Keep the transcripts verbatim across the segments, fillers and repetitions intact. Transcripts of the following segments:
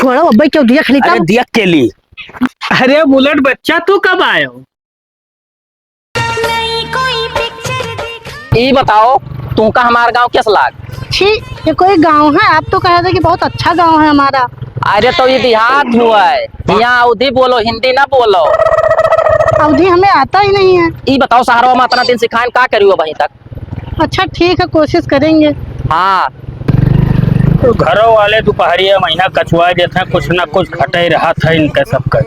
बड़ा अब्बे क्यों दिया खाली अरे तब? दिया के ली। अरे बुलेट बच्चा, तू कब आयो? ई बताओ, तुमका हमार गाँव कैस लाग? छी, ये कोई गाँव है? आप तो कह रहे थे कि बहुत अच्छा गाँव है हमारा। अरे तो ये देहात हुआ है, यहाँ अवधी बोलो, हिंदी ना बोलो। अवधी हमें आता ही नहीं है। ई बताओ, शहरवा में इतना दिन सिखाइन का करी हो अबहीं तक? अच्छा ठीक है, कोशिश करेंगे। हाँ। तो घरों वाले दुपहरिया महीना कचुआ देत हैं, कुछ ना कुछ घटे रहत है इनके सबके।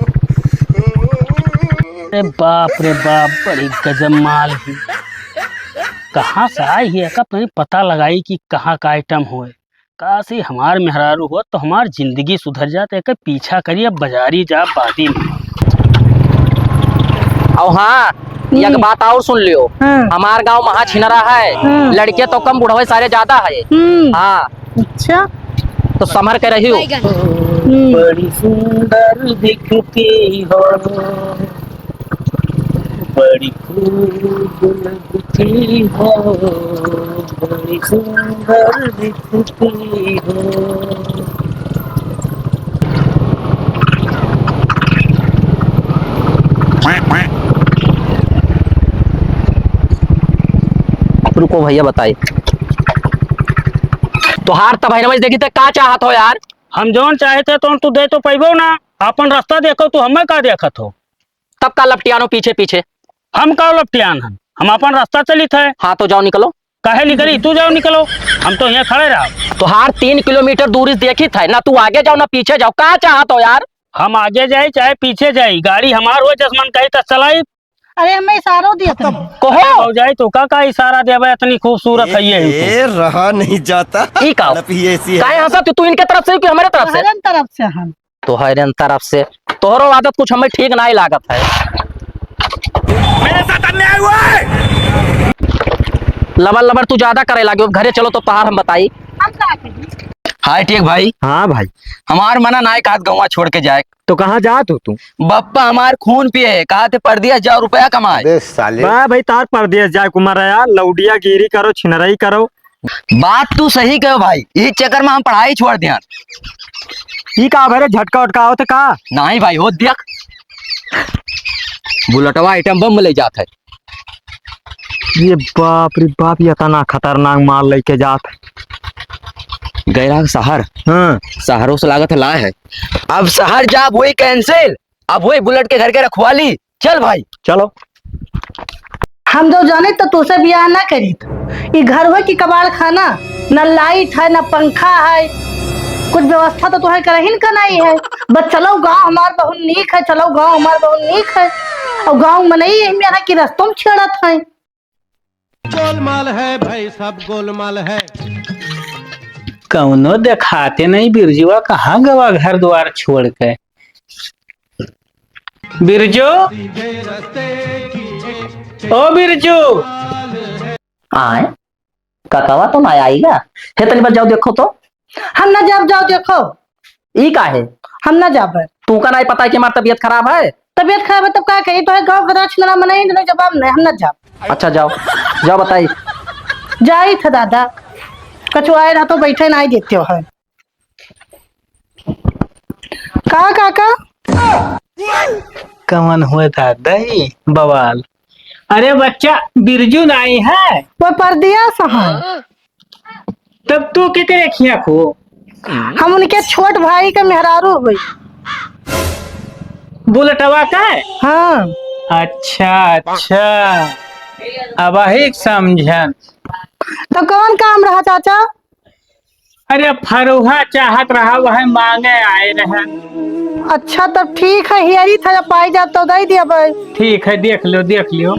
अरे बाप रे बाप, बड़ी गजब माल ही। कहाँ से आई ही, एका तनी पता लगाई कि कहाँ का आइटम होए। काशी हमार मेहरारू होत तो हमार जिंदगी सुधर जात, एके पीछा करी, अब बाजारी जा बादी में। और हाँ, एक हम्म। बात और सुन लियो, हाँ। हमार गाँव महा छिनरा है, हाँ। लड़के तो कम, बुढ़वे सारे ज्यादा है। हम्म। हाँ। अच्छा। तो संभर के रहियो। हम्म। बड़ी सुंदर दिखती हो, बड़ी खूब लगती हो, बड़ी सुंदर दिखती हो। रुको भैया, बताई। तोहार तब है ना, देखी थे का चाहत हो यार? हम जौन चाहे थे तौन तू दे तो पैबो ना, अपन रास्ता देखो, तू हमें का देखत हो? तब का लपटियानो पीछे पीछे? हम का लपटियान हन, हम अपन रास्ता चलित है। हाँ तो जाओ निकलो। काहे निकली? तू जाओ निकलो, हम तो यहाँ खड़े रहा। तोहार तीन किलोमीटर दूरी देखित है ना, तू आगे जाओ ना पीछे जाओ, का चाहत हो यार? हम आगे जाई चाहे पीछे जाई, गाड़ी हमार हो, जस मन कही तस चलाई। अरे हमें इशारो दिया था। कहो। भौजाई तो का, का इशारा देबे, इतनी खूबसूरत है ये। ए, रहा नहीं जाता। ई का? तड़प ही ऐसी है। काहे हंसत तू, तू इनके तरफ से कि हमारे तरफ से? हमारे तरफ से हम। तोहरे तरफ से। तोहरो आदत कुछ हमें ठीक नाहीं लागत है। मेरे साथ अन्याय हुआ है। लबर लबर तू ज्यादा करे लागे, अब घरे चलो तो तोहार हम बताई। हम का करी? हाय ठीक भाई। हाँ भाई। हमार मना नाहीं कहत गौवा छोड़ के जाए। तो कहाँ जात हो तू? बप्पा हमार खून पिए है, कहत है परदेस जाओ रुपया कमाए। अबे साले। वाह भाई, तार परदेस जाए कुमार यार, लौडिया गिरी करो, छिनरई करो। बात तू सही कहो भाई, ई चक्कर में हम पढ़ाई छोड़ दिया। ई का भरे झटका उटका होत का? नाहीं भाई, हो देख। बुलेटवा आइटम बम ले जात है। ये बाप रे बाप, ये इतना खतरनाक माल लेके जात है। गैरा शहर। हाँ। शहरों से लागत है लाए है। अब शहर जाब हुई cancel, अब हुई बुलेट के घर के रखवाली। चल भाई। चलो। हम जो जानित तो तोसे बियाह ना करित। ई घर होय कि कबाड़ खाना, ना लाइट है, ना पंखा है, कुछ व्यवस्था तो तोहे करहिन का नाहीं है। बस चलो गाँव हमार बहुत नीक है, चलो गाँव हमार बहुत नीक है। और गाँव मनई यही में है कि रस्तों में छेड़त है। गोलमाल है भाई, सब गोलमाल है। कौनो देखाते नहीं बिरजुआ, कहाँ गवा घर द्वार छोड़ के। बिरजू, ओ बिरजू। आए, ककावा तो ना आइगा। हे तनी बस जाओ देखो तो। हम ना जाब, जाओ देखो। ई का है? हम ना जाब। तू का नाहीं पता है कि हमार तबीयत खराब है? तबीयत खराब है तब का करी? तो है गाँव का छिनरा मनई, इतना जवाब नहीं, हम ना जाब। अच्छा जाओ, जाओ बताई। जाई था दादा, कछुआए रहा तो बैठे नाहीं देते हो है। का काका? कवन हुए दादा ई बवाल? अरे बच्चा, बिरजू नाहीं है? वो परदेस है। तब तू केकरे खिया खो? हम उनके छोट भाई के मेहरारू हुई। बुलेटवा का? हाँ। अच्छा, अच्छा। अब अही समझन। तो कौन काम रहा चाचा? अरे फरुहा चाहत रहा, वह मांगे आए रहे। अच्छा तब ठीक है, हियरी था, जब पाई जात तो दे दिया भाई। ठीक है, देख लियो, देख लियो।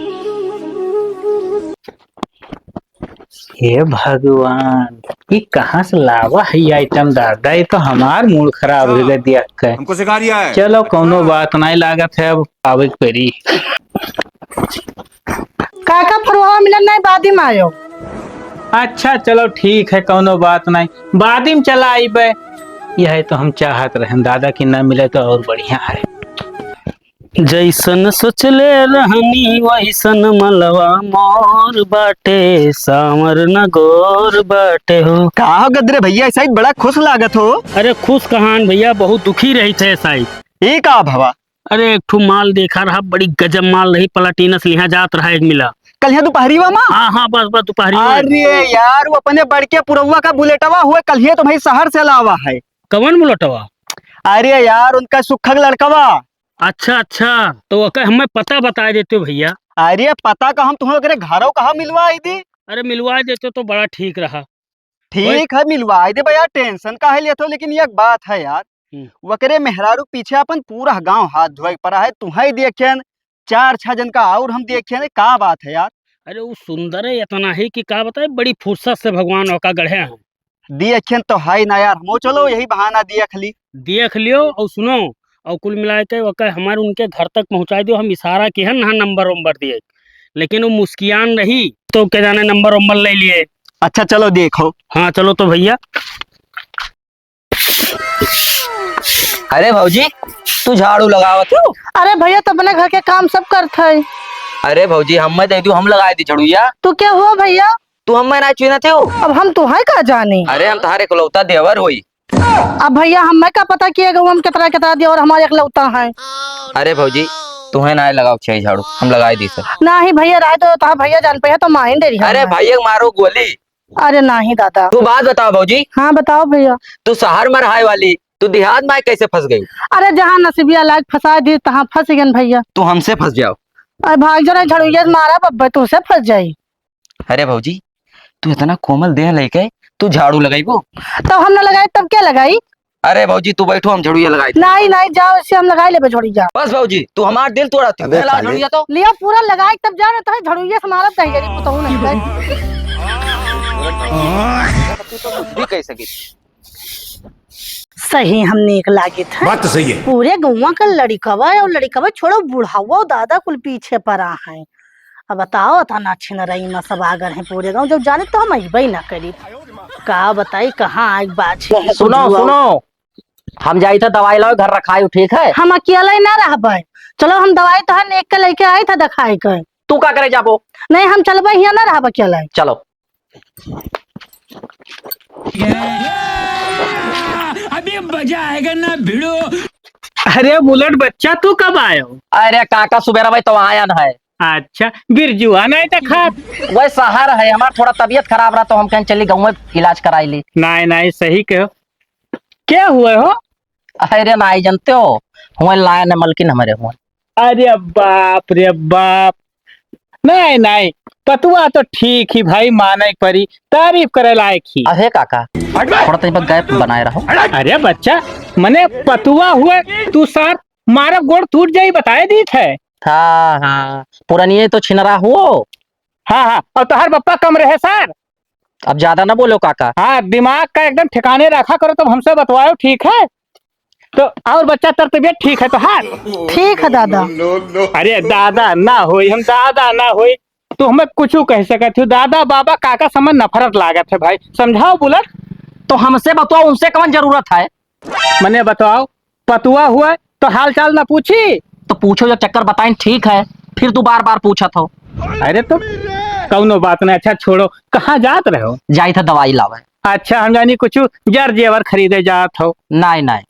हे भगवान, ई कहाँ से लावा है ये आइटम दादा? ये तो हमार मूड खराब हो गया देख के। हमको सिखा रिया है। चलो, कौनो बात नहीं, लागत है अब आवे के पड़ी। काका, फरुआ मिलन नहीं, बादी में आयो। अच्छा, चलो ठीक है, कौनो बात नहीं, बादी में चला आइबे। यह तो हम चाहत रहन दादा कि न मिले तो और बढ़िया है। जैसन सोचले रहनी वैसन मलवा मोर बाटे, सांवर न गोर बाटे हो। का हो गदरे भैया, ऐसा ही बड़ा खुश लागत हो। अरे खुश कहान भैया, बहुत दुखी रही थे ऐसा ही। ई का भवा? अरे एक ठो माल देखा रहा, बड़ी गजब माल रही, प्लाटिनस लिहा जात रहा एक मिला। कल यहाँ दोपहरी वा माँ? हाँ हाँ, बस बस दोपहरी वा। अरे यार, वो अपने बड़के पुरौवा का बुलेटवा हुए, कल ये तो भाई शहर से लावा है। कवन बुलेटवा? अरे यार, उनका सुखक लड़कवा। अच्छा अच्छा, तो ओके हमें पता बताए देते हो भैया। अरे पता का, हम तुम्हें ओकरे घरों कहाँ मिलवाई दी। अरे मिलवाए देते तो बड़ा ठीक रहा। ठीक है, मिलवाए दे भैया, टेंशन काहे लेत हो, लेकिन एक बात है यार, हम्म। ओकरे मेहरारू पीछे अपन पूरा गांव हाथ धोए पड़ा है, तुम्हें देखेन, चार छह जन का और हम देखेन, का बात है यार? अरे वो सुंदर है इतना ही कि का बताए, बड़ी फुर्सत से भगवान ओका गढ़े हैं। देखेन तो है ना यार, हमो चलो यही बहाना देख ली। देख लियो और सुनो, और कुल मिला के ओकर हमार उनके घर तक पहुँचाई दियो, हम इशारा किहन ना नंबर वंबर दिए, लेकिन वो मुस्कियान रही तो के जाने नंबर वंबर ले लिए। अच्छा चलो देखो। हाँ चलो तो भैया। अरे भौजी, तू झाड़ू लगावत हो? अरे भैया, तो अपने घर के काम सब करत है। अरे भौजी, हमें दे दू, हम लगाए दी झाड़ू या। तू क्या हुआ भैया? तू हमें ना चुनत हो? अब हम तुहैं का जानी? अरे हम तोहार एकलौता देवर होई। अब भैया हमें का पता कि ये गौवा में कितना कितना देवर हमारे एकलौता है। अरे भौजी, तुहैं ना लगाओ चाहिए झाड़ू, हम लगाए दी से। नहीं भैया, रहे तो तोहार भैया जान पे है तो माहिन दे रही अरे है। भैया मारो गोली। अरे नहीं दादा। तू बात बताओ भौजी। हाँ बताओ भैया। तू शहर में रहे वाली, तू देहात में कैसे फंस गई? अरे जहाँ नसीबिया लायक फंसा दी तहाँ फंस गए भैया। तू हमसे फंस जाओ। अरे भाग जो नहीं झाड़ू ये मारा बब्बे, तू से फंस जाई। अरे भौजी, तू इतना कोमल देह लेके तू झाड़ू लगाइबो? तो हम ना लगाए तब क्या लगाई? अरे भौजी, तू बैठो, हम झाड़ू ये लगाई। नहीं, नहीं, जाओ, इसे हम लगाई लेबे झाड़ू, जाओ। बस भौजी, तू हमार दिल तोड़ा थी। अबे पहला साले। झाड़ू ये तो। लिया पूरा लगाई तब जाओ, नहीं तो झाड़ू ये से मारब दही जरी पुतहू नहीं बे। तू तो बुद्धि कैसे की? सही हम नीक लागित है। बात तो सही है। पूरे गौवा का लड़िकवा और लड़िकवा छोड़ो, बुढ़ावा दादा कुल पीछे पड़ा है। अब बताओ, तना छिनरई में सब आगर हैं पूरे गाँव, जब जाने तो हम अइबे ना करी। का बताई, कहाँ आइ बात है। सुनो, सुनो, हम जाई था दवाई लाओ, घर रखाई, ठीक है? हम अकेले ना रहबे, चलो हम दवाई तोहर नेक के लेके आई था दिखाई के। तू का करे जाबो? नहीं, हम चलबे, हियाँ ना रहबे अकेले। चलो। अभी मजा आएगा ना भिड़ो। अरे बुलेट बच्चा, तू कब आयो? अरे काका, सुबेरा भाई तो आयन है। अच्छा, बिरजुआ नहीं देखा। वह शहर है, हमार थोड़ा तबीयत खराब रहा तो हम कहें चली गाँव में इलाज कराई ली। नहीं, नहीं, सही कहो। क्या हुआ हो? अरे नहीं जानते हो, हुए लायन है मलकिन हमारे हुए। अरे बाप रे बाप। नहीं, नहीं, पतुआ तो ठीक ही भाई, माने के परी, तारीफ करे लायक ही। अहे काका, थोड़ा तनी पर गैप बनाए रहो। अरे बच्चा, मने पतुआ हुए, तू सार मारब गोड़ टूट जाई, बताए दीत है। हाँ, हाँ, पुरनिये तो छिनरा हो। हाँ, हाँ, और तोहर बप्पा कम रहे सार। अब ज्यादा ना बोलो काका। हाँ, दिमाग का एकदम ठिकाने रखा करो, तब हमसे बतवाओ, ठीक है? तो और बच्चा, तर तबीयत ठीक है तो हाँ? ठीक है दादा। अरे दादा ना होई, हम दादा ना होई, तो हमें कुछ कह सकत हो? दादा बाबा काका समझ नफरत लागत है भाई, समझाओ बुलेट। तो हमसे बतवाओ, उनसे कौन जरूरत है? मने बताओ, पतुआ हुआ तो हाल चाल ना पूछी? तो पूछो, जब चक्कर बताइन ठीक है, फिर तू बार बार पूछत हो। अरे तो कौनो बात नहीं, अच्छा छोड़ो, कहाँ जात रहे हो? जाई था दवाई लावे। अच्छा, हम जानी कुछ जर जेवर खरीदे जात हो। नहीं, नहीं।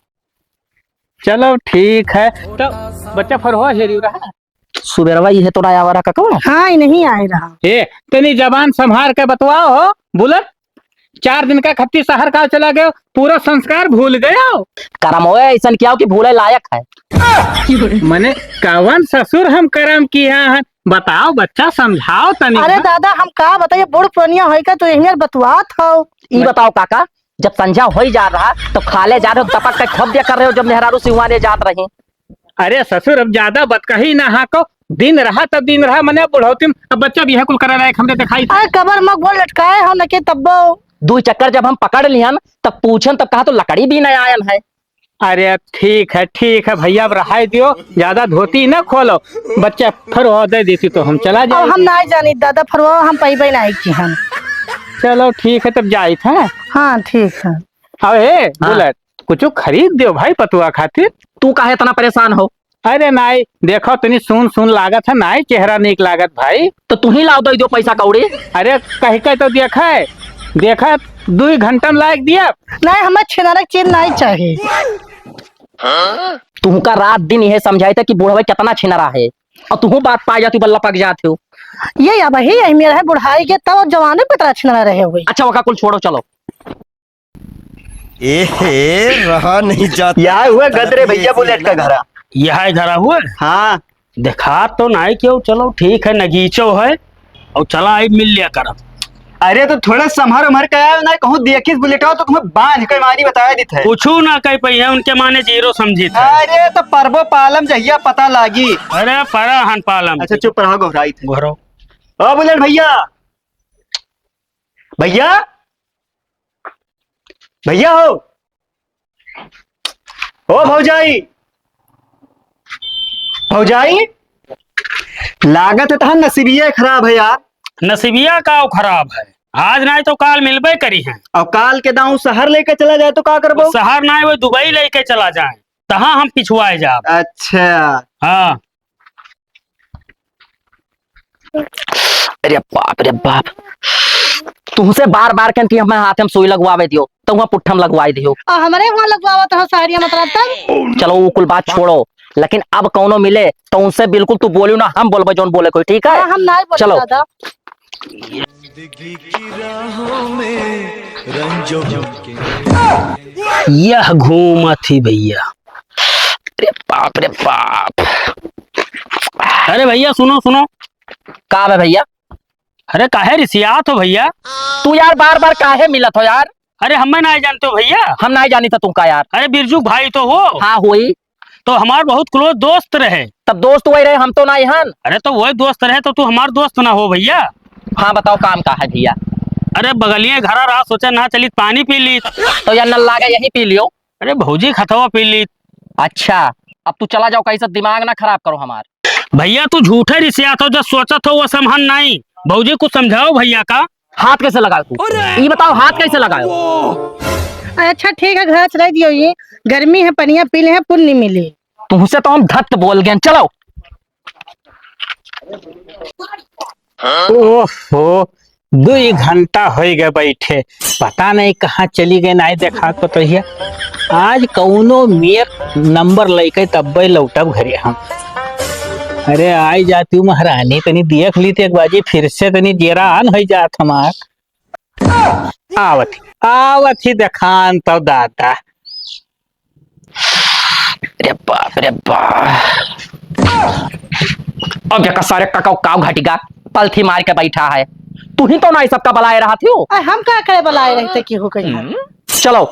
चलो ठीक है, तो बच्चा फरहो हेरी रहा। सुबेरवा इहे तोरा आवा रहा ककवा? हाँ, ये नहीं आए रहा। ए, तनी जबान संभार के बतवाओ हो, बुलेट। चार दिन का खत्ती शहर का चला गयो, पूरा संस्कार भूल गयो। करम ओए ऐसन किया हो कि भूले लायक है। मने कवन ससुर हम करम किया है? बताओ बच्चा, समझाओ तनी। अरे दादा, हम का बताइए, बूढ़ पुरनिया होई का तो यही बतवात हो। ई बताओ काका, जब संझा होई जा रहा तो खाले जा रहे हो, दपक के खोप दिया कर रहे हो, जब मेहरारू सिवाने जात रही। अरे ससुर, अब ज्यादा बतकही ना हाँको, दिन रहा तब दिन रहा, मने बुढ़ौती में अब बच्चा बिहा कुल करा लायक हमने दिखाई। अरे कबर में गोड़ लटकाए हो न के तब्बो। दुई चक्कर जब हम पकड़ लिहन, तब पूछन, तब कहा तो लकड़ी भी नहीं आयन है। अरे ठीक है, ठीक है भैया, अब रहाई दियो, ज्यादा धोती ना खोलो, बच्चा फरवा दे देती तो हम चला अब जाए। हम ना जानी दादा, फरवा हम पैबे नहीं की हम। चलो ठीक है, तब जाइत है। हाँ ठीक है। अब हे हाँ। बुलेट, कुछ खरीद दियो भाई पतुआ खातिर। तू काहे इतना परेशान हो? अरे नाई, देखो तनी सुन सुन लागत है, नाई चेहरा नीक लागत भाई। तो तू ही लाव दो, दो पैसा कौड़ी। अरे कह के तो देखे, देखे दुई घंटा में लायक दिया। नहीं, हमें छिनारा के चीज नहीं चाहिए। तुमका रात दिन यह समझाई था कि बुढ़वे कितना छिनरा है, और तुहू बात पा जाती, बल्ला पक जाती हो। ये अब ही यही मेरा है बुढ़ाई के, तब जवानी पे इतना छिनरा रहे हुए। अच्छा, वका कुल छोड़ो, चलो। एहे, रहा नहीं जाता। यह हुआ गदरे भैया बुलेट का घरा। यह है घरा हुआ? हाँ। देखा तो नाई क्यों, चलो ठीक है, नगीचो है, और चला आई मिल लिया करब। अरे तो थोड़ा संभर उमर के आयो ना, कहूँ देखिस बुलेटवा तो तुम्हें बांध के मारी बताया देत है। कुछू ना कह पाई है, उनके माने जीरो समझित है। अरे तो परबो पालम जहिया पता लागी। अरे परा हन पालम। अच्छा चुप रहो, घबराई थे। घरो। ओ बुलेट भैया, भैया, भैया हो, ओ भौजाई, भौजाई, लागत है तहार नसीबिया खराब है यार। नसीबिया का खराब है, आज नाई तो काल मिलबे करी हैं। और काल के दाऊ शहर लेके चला जाए तो का करबो? शहर नाई, वो दुबई लेके चला जाए, तहाँ हम पिछुआए जाब। अच्छा। हाँ। अरे बाप रे बाप, तुमसे बार बार कहन कि हमें हाथ में सुई लगवावे दियो, तो वहाँ पुट्ठम लगवाए दियो। आ, हमरे वहाँ लगवावत हो साड़ियाँ मतलब तब। चलो वो कुल बात छोड़ो, लेकिन अब कौनो मिले तो उनसे बिल्कुल तू बोलियो ना, हम बोलबे जौन बोले कोई, ठीक है? हाँ, हम नाई बोले चलो। दादा। यह घूमत ही भैया। अरे बाप रे बाप। अरे भैया सुनो सुनो। का बे भैया? अरे काहे रिसियात हो भैया? तू यार बार बार काहे मिलत हो यार? अरे हमें नाई जानते हो भैया? हम नाई जानी था तुमका यार। अरे बिरजू भाई तो हो। हाँ होई। तो हमार बहुत close दोस्त रहे। तब दोस्त वही रहे, हम तो नाई हन। अरे तो वही दोस्त रहे तो तू हमार दोस्त ना हो भैया। हाँ बताओ काम का है भैया? अरे बगलिए घरा रहा, सोचा ना चली पानी पी ली। तो यार नल लागे यहीं पी लियो। अरे भौजी खतवा पी ली। अच्छा, अब तू चला जाओ, कैसे दिमाग ना खराब करो हमार। भैया तू झूठे रिसियात हो, जब सोचत हो वो समहन नाई। भौजी कुछ समझाओ भैया का। हाथ कैसे लगाओ तू? अरे! ई बताओ हाथ कैसे लगाओ? अच्छा ठीक है, घर चला दियो, ये गर्मी है, पनिया पी ले हैं, पुण्य मिली। तुमसे तो हम धत्त बोल गए, चलो। ओहो, दुई घंटा होइ गए बैठे, पता नहीं कहाँ चली गए, नाई देखा तो, तो हिया। आज कौनो मेर नंबर लइके तब्बे लौटब घरे हम। अरे आई जाती हूँ महारानी, तनी देख ली तो एक बाजी फिर से तनी जेरान होइ जात हमार। आवत ही, आवत ही देखान तो दादा। अरे बाप रे बाप। अब देखा सारे ककाऊ काऊ घटिगा पलथी मार के बैठा है। तू ही तो ना सबका बलाए रहा थी। अरे हम का करे बलाए रहते की हो गई है? हम्म। चलो।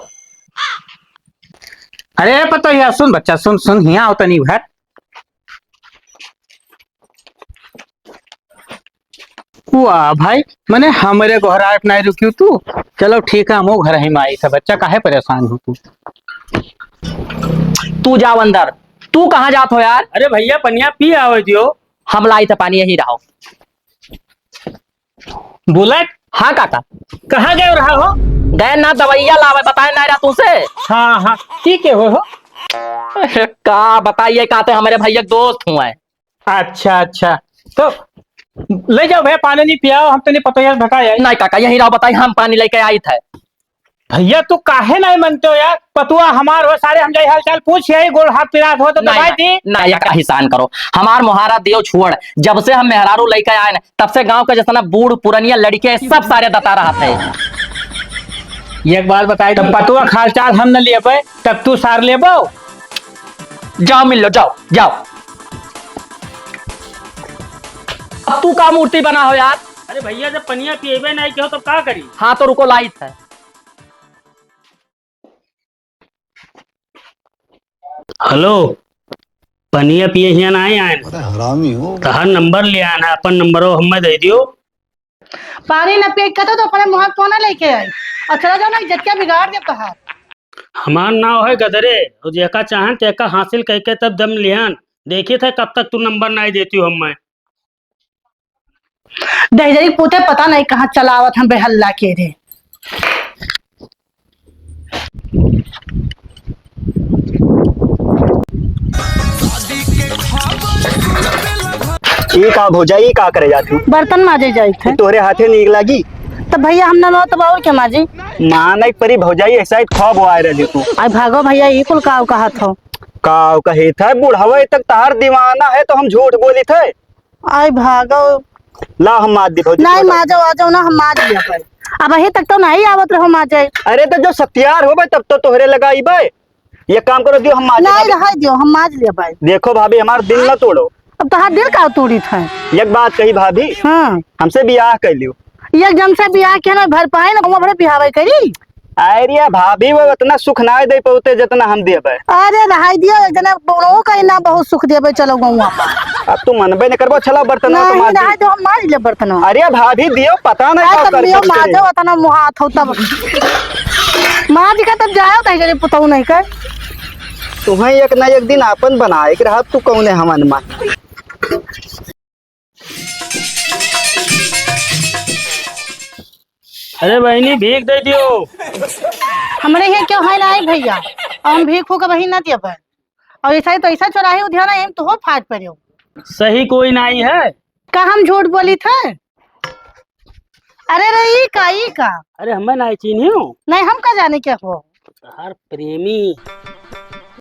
अरे पतोहिया सुन बच्चा, सुन सुन, हिया आओ तनी घर। वाह भाई, मने हमरे गोहराट नाई रुकियो तू। चलो ठीक है, हमो घर ही में आई था बच्चा, काहे परेशान हो तू? तू जाओ अंदर। तू कहाँ जात हो यार? अरे भैया पनिया पी आवे दियो। हम लाई था पानी, यही रहो। बुलेट? हाँ काका। कहाँ गए रहा हो? गए ना दवाइया लावे, बताए ना रहा तुमसे। हाँ हाँ, ठीक है हो, हो। का बताइए, कहते हमारे भैया के दोस्त हुए। अच्छा अच्छा, तो ले जाओ भैया, पानी नहीं पियाओ, हम तो नहीं पता यार भटा है। नहीं काका, यही रहो, बताई हम पानी लेके आई थे। भैया तू काहे नहीं मानते हो यार, पतुआ हमार हो सारे, हम जाई हाल चाल पूछ, यही गोड़ हाथ पिरात हो तो नहीं, दवाई दी। ना, ये का हिसान करो, हमार मोहारा दियो छोड़, जब से हम मेहरारू लेके आए ना, तब से गांव का जितना बूढ़ पुरनिया लड़के सब सारे दता रहा थे। एक बात बताई, तब पतुआ का हाल चाल हम न लेबे, तब तू सार लेबो। जाओ मिल लो, जाओ, जाओ। अब तू का मूर्ति बना हो यार? अरे भैया, जब पनिया पिएबे नहीं कहो, तब का करी? हाँ, तो रुको, लाइत है। हेलो, पनिया पिए हिया ना आए? अरे हरामी हो। तहार नंबर ले आना, अपन नंबरो हमें दे दियो। पानी न पिए कहते तो अपने मुँह कोना लेके आई और चला जाओ ना, इज्जत क्या बिगाड़ दे तहार। हमार नाव है गदरे, और जेका चाहन तेका हासिल करके तब दम लिहन। देखित है कब तक तू नंबर नाई देती हो हमें। दहिजरी पूते पता नहीं कहाँ चलावत हम बेहल्ला के रे। ई का भौजाई, ई का करे जात हूँ? बर्तन माजे जाइत है। तोहरे हाथे नीक लागी? तो भैया, हम ना लो, तब और क्या माजी? माने परी भौजाई, ऐसा ही खौब आए रहे तू। आई भागो भैया, ई कुल काव कहत हो? काव कहे था, बुढ़ावे तक तार दीवाना है तो हम झूठ बोली थे? आई भागो। ला, हम माज दी भौजी, नहीं छोड़। माजो, आ जाओ ना, हम माज लिया भाई। अब अही तक तो नहीं आवत रहो माजे। अरे तो जो सत्यार हो भाई, तब तो तोहरे लगाई भाई। ये काम करो, दियो हम माज नहीं, लेबे। रहाई दियो, हम माज लेबे। देखो भाभी, हमार दिल ना तोड़ो। अब तोहार दिल का तोड़ी था? एक बात कही भाभी, हाँ। हमसे बियाह कर लियो। एक जन से बियाह किया ना, भर पाए ना, वो भरे बिहावे करी। अरे भाभी, वो उतना सुख ना दे पाते जितना हम देबे। अरे रहाई दियो, एक जना बोलो कहीं ना बहुत सुख देबे, चलो गौवा। अब तू मनबे न करबो, चलो बर्तन तो नहीं, माज दी। रहाई दियो, हम माज ले बर्तन। अरे भाभी, दियो, पता नहीं अरे का तब कर दियो, सकते हैं। माजो, उतना मुहा थो तब। माज का तब जाओ, तही जरे पुतहु नहीं कर। तुहें एक ना एक दिन आपन बनाए के रहब, तू कौने हमन मा। अरे बहिनी, भीख दे दियो। हमरे यहाँ क्यों है ना, आई भैया, और हम भीख हो के वही ना दिया भाई। और ऐसा ही तो ऐसा चौराहे उधिया ना, हम तो हो फाट पड़े हो। सही कोई नहीं है। का हम झूठ बोली थे? अरे रे, ई का, ई का? अरे, हमें ना चीन्ही हो। नहीं, हम का जाने क्या हो? तहार प्रेमी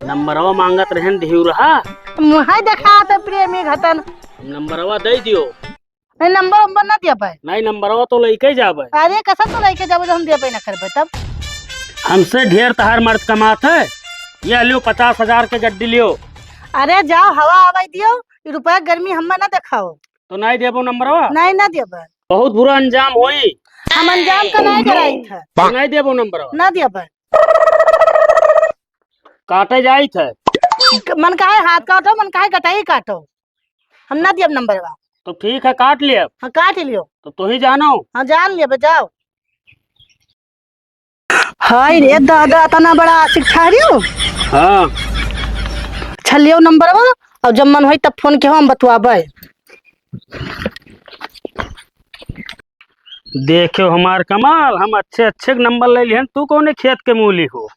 नंबरवा मांगत रहन, दिहु रहा। मुँह देखा तो प्रेमी घटन। नंबरवा दे दियो। नहीं, नंबर, नंबर ना दिया पाए। नहीं, नंबरवा तो लेके जाबे। अरे, कसम तो लेके जाबे, जो हम दिया पाए ना करबे तब। हमसे ढेर तहार मर्द कमात है। ये लियो, पचास हजार के गड्डी लियो। अरे, जाओ, हवा आवाई दियो, ई रुपया गर्मी हमें ना देखाओ। तो नहीं देबो नंबरवा? नहीं, ना देबे। बहुत बुरा अंजाम होई। हम अंजाम का नहीं कराई था। तो नहीं देबो नंबरवा? ना देबे। काटे जाई थे। मन काहे हाथ काटो, मन काहे गटाई काटो, हम ना देब नंबरवा। तो ठीक है, काट लियो। हाँ, काट लियो। तो तू ही जानो। हाँ, जान लियो, जाओ। हाय रे दादा, इतना बड़ा आशिक ठहरियो। हाँ। छलियो नंबरवा, और जब मन होई तब फोन के हम बतवाबे। देखो हमार कमाल, हम अच्छे अच्छे नंबर ले लिहन, तू कौने खेत के मूली हो?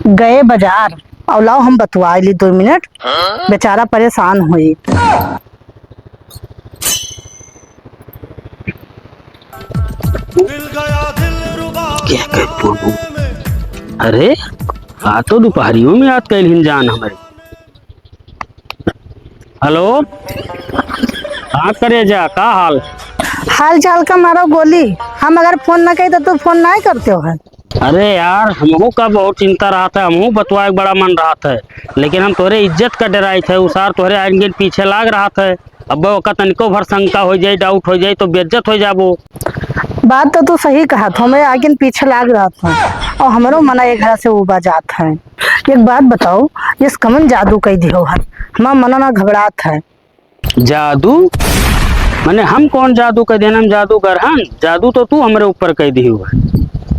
गए बाजार, और लाओ हम बतवाई ली दो मिनट, बेचारा परेशान होई। क्या कर तू? अरे, आ तो दुपहरियों में याद कैलिन जान हमारे। हेलो, हाँ करेजा, का हाल? हाल चाल का मारो गोली, हम अगर फोन ना करी तो तू फोन नहीं करते हो है। अरे यार, हमहू का बहुत चिंता रहत है, हमहू बतवाए के बड़ा मन रहत है, लेकिन हम तोहरे इज्जत का डराइत है, उ सार तोहरे आगे पीछे लाग रहत है। अब ओका तनिको भर शंका हो जाई, डाउट हो जाई तो बेइज्जत हो जाबो। बात तो तू सही कहत, हमरे आगे पीछे लाग रहत है और हमरो मना एक घर से उबा जात है। एक बात बताओ, यस कमन जादू कई दिहो है, हमार मना ना घबरात है। जादू? माने हम कौन जादू कर देना? हम जादूगर हन? जादू तो तू हमरे ऊपर कर दिहु है।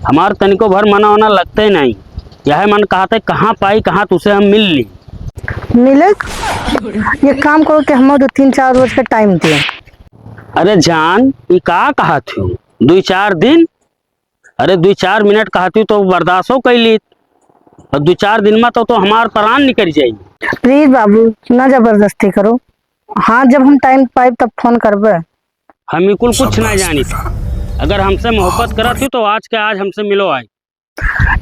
हमार तनिको भर मना वना लगते नहीं। यह मन कहते कहाँ पाई, कहाँ तुसे हम मिल ली। मिले? ये काम करो कि हम दो तीन चार रोज का टाइम दे। अरे जान, ये का कहत हूँ? दुई चार दिन? अरे दुई चार मिनट कहती तो बर्दाश्तो कर ली, और दुई चार दिन में तो, तो हमार प्राण निकल जाई। प्लीज बाबू, ना जबरदस्ती करो। हाँ, जब हम टाइम पाइब तब फोन करबे। हम ई कुल कुछ ना जानी। अगर हमसे मोहब्बत करत ही तो आज के आज हमसे मिलो आई।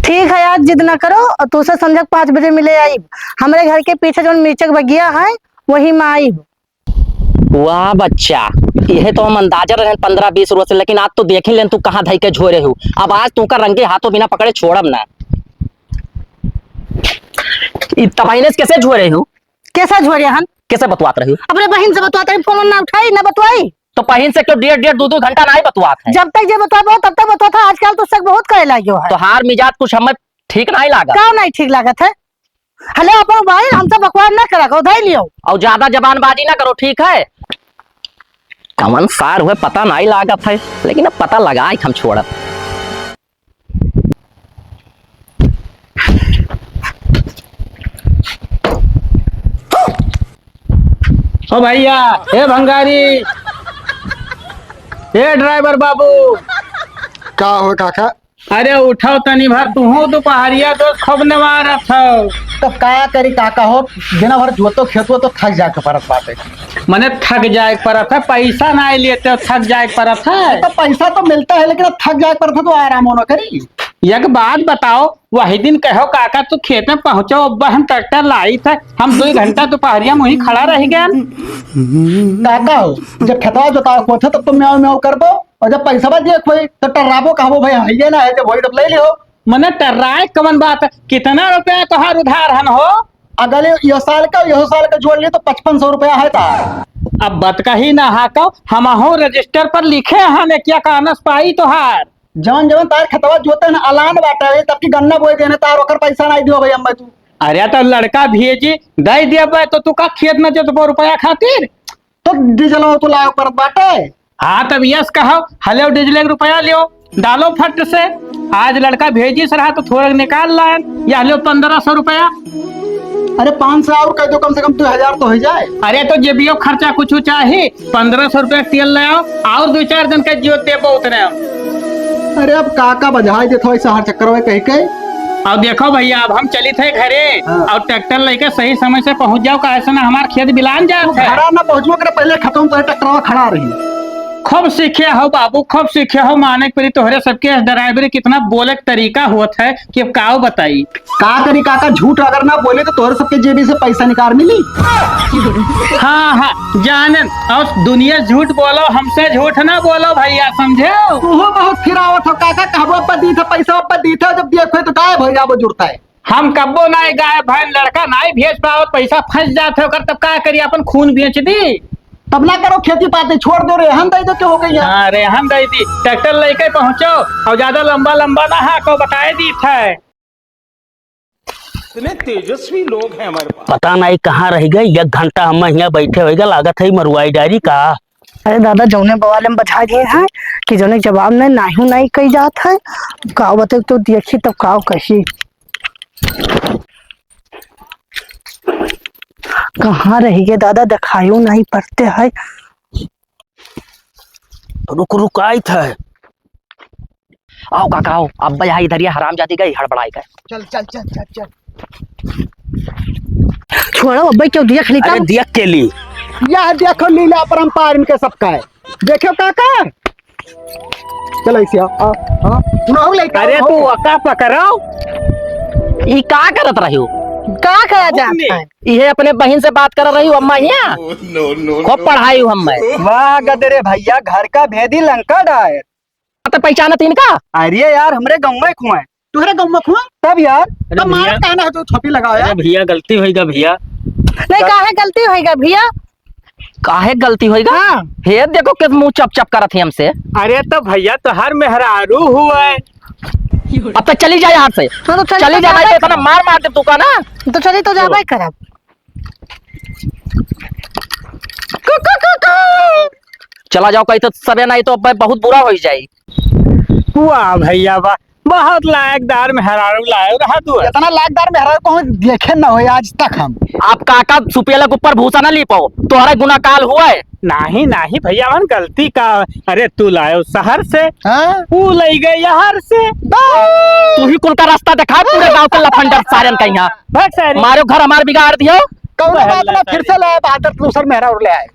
ठीक है, आज जिद ना करो और तुसे संझक पाँच बजे मिले आइब। हमरे घर के पीछे जौन मिर्चक बगिया है, वही में आइब। वाह बच्चा, यह तो हम अंदाजा रहन पन्द्रह बीस रोज से, लेकिन आज तो देख ही लेन तू कहाँ धई के झोरे हो। अब आज तू का रंगे हाथों बिना पकड़े छोड़ब ना। ई तबहिने से कैसे झोरे हो? कैसे झोरे हन? कैसे बतवात रही हो? अपने बहिन से बतवात रही, फोन ना उठाई, ना बतवाई। तो बहिन से क्यों डेढ़ डेढ़ दो दो घंटा ना ही बतवात है? जब तक जे बतवाबो तब तक बतवात है, आजकल तो शक बहुत करे लाग्यो है। तोहार मिजाज कुछ हमें ठीक नहीं लागत। का नहीं ठीक लागत है? हले अपन मोबाइल हमसे बकवास ना करा, को धई लियो। और ज्यादा जबानबाजी ना करो, ठीक है? कवन सार हुए पता नहीं लागत है, लेकिन अब पता लगाए हम छोड़त। ओ भैया, ए भंगारी, ए ड्राइवर बाबू। का हो काका? अरे उठो तनी भर, तुहूँ दुपहरिया दोस्त खूब नेवारत हो। तो का करी काका हो, दिना भर जोतो खेतो तो थक जाए के परत बाटे। मने थक जाए के परत है, पैसा ना लेते हो, थक जाए के परत है। तो पैसा तो मिलता है, लेकिन अब थक जाए के परत है तो आराम होना करी। एक बात बताओ, वही दिन कहो काका तू खेत में पहुँचो, अब हम ट्रैक्टर लाई थे, हम दो घंटा दुपहरिया में वहीं खड़ा रह गए। काका हो, जब खेतवा जोतावे के होत है, तब तो म्याऊ म्याऊ करबो, और जब पैसा दिए के होई, तो टर्राबो कहबो, "भाई, हइये ना है, जब होई, तब ले लिहो।" मने टर्राए कवन बात है? कितना रुपया तोहार उधार हन हो? अगले यो साल का, यो साल का जोड़ ले, तो पचपन सौ रुपया है तार। अब बतकही ना हा कहो, हमहू रजिस्टर पर लिखे हन, क्या कानस पाई तोहार। जवन जवन तार खेतवा जोते न अलान बाटे, तब की गन्ना बोए देने तार, ओकर पैसा नहीं दियो भाई, अम्मा तू। अरे तो लड़का भेजी, दे देबे तो तू का खेत न जोतबो रुपया खातिर? तो डीजल तो लायो परत बाटे। हाँ, तब यस कहो, हलेव डीजल के रुपया लियो, डालो फट से। आज लड़का भेजी से रहा तो थोड़ा निकाल लायन, या लियो पन्द्रह सौ रुपया। अरे पाँच सौ और कह दो, कम से कम दो हजार तो हो जाए। अरे तो जेबियो खर्चा कुछ चाही, पन्द्रह सौ रुपया तेल ले आओ, और दो चार जन के जो देबो उतने। अरे अब काका बजाय देत हो ऐसा हर चक्कर में कह के। अब देखो भैया, अब हम चलित है घरे हाँ। और ट्रैक्टर लेके सही समय से पहुँच जाओ, काहे से ना हमार खेत बिलान जात है। घरा ना पहुँचबो करे, पहले खतम तो ट्रैक्टरवा खड़ा रही। खूब सीखे हो बाबू, खूब सीखे हो, माने के परी तोहरे सबके ड्राइवरी कितना बोले के तरीका होत है कि अब काव बताई। का करी काका, झूठ अगर ना बोले तो तोहरे सबके जेबी से पैसा निकाल मिली। हाँ, हाँ, जानन, और दुनिया झूठ बोलो, हमसे झूठ ना बोलो भैया, समझे? तू बहुत फिरावत हो काका, कहबो अब्बा दी था, पैसा अब्बा दी था, जब देखो तो गायब हो जाबो जुड़ता है। हम कब्बो नाई गायब भैन, लड़का नाई भेज पावत, पैसा फंस जात है ओकर, तब का करी, अपन खून बेच दी। तब ना करो खेती पाती, छोड़ दो, रेहन दे दो, क्या हो गई है? हाँ, रेहन दे दी, ट्रैक्टर लेके पहुँचो और ज्यादा लंबा लंबा ना हाँको, बताए दी था। इतने तेजस्वी लोग हैं हमारे पास। पता नहीं कहाँ रह गए, एक घंटा हम यहाँ बैठे होइगा, लागत है मरुआई डायरी का। अरे दादा, जौने बवाल में बझा गए हैं कि जौने जवाब नहीं, नाहीं नाहीं कही जात है। का बते तो देखी तब का कही। कहाँ रह गए दादा, दिखायो नहीं पड़ते है। रुक, रुक, आइत है। आओ काका, आओ। अब यहाँ इधर ये हरामजादी गई हड़बड़ाई गए। चल, चल, चल, चल, चल। छोड़ो, अब्बे क्यों देख ली अरे, तब? देख के ली। यह देखो लीला अपरंपार इनके सबका है। देखो काका। चल, ऐसे आओ, आओ, आओ। सुनाओ, लेके अरे, आओ। तू ओका पकड़ो। ई का करत रही हो? का करा जात है? इहे अपने बहिन से बात कर रही हो, अम्मा हियाँ? No, no, खूब no। पढ़ाई हो हम्मे। वाह गदरे भैया, घर का भेदी लंका डायर। तो पहचानत इनका? अरे यार, हमरे गाँव में खुआ है। तुहरे गाँव में खुआ? तब यार। अरे तब मारत भैया। काहे ना हो, तू छपी लगाओ अरे यार। भैया, गलती होइगा भैया। नहीं, काहे गलती होइगा भैया? काहे गलती होइगा? हाँ। हे देखो किस मुँह चप चप करत है हमसे। अरे तो भैया, तो हर मेहरारू हुआ है। अब तो चली जा यहाँ से। हाँ, तो चली चली तो जा, नहीं तो जाबे इतना मार मार दे तू का ना। तो चली तो जाबे करब। कु, कु, कु, कु। चला जाओ कहीं तो सबे, नहीं तो अब बहुत बुरा हो ही जाई। वाह भैया वाह, बहुत लायकदार मेहरारू लाए रहा तू। इतना लायकदार मेहरारू कहूँ देखे न हो आज तक हम। आप काका सुपेला के ऊपर भूसा ना ली पाओ, तोहरा गुनाकाल हुआ है। नहीं, नहीं भैया, हम गलती का, अरे तू लायो शहर से, हाँ? तू लई गए यहाँ से। बस। तू ही कुल का रास्ता देखा पूरे गाँव के लफंडर सारन का यहाँ। भाग सारे। मारो घर हमार बिगाड़ दियो। कौनो बात ना, फिर से लाए बहादुर दूसर मेहरारू ले आए।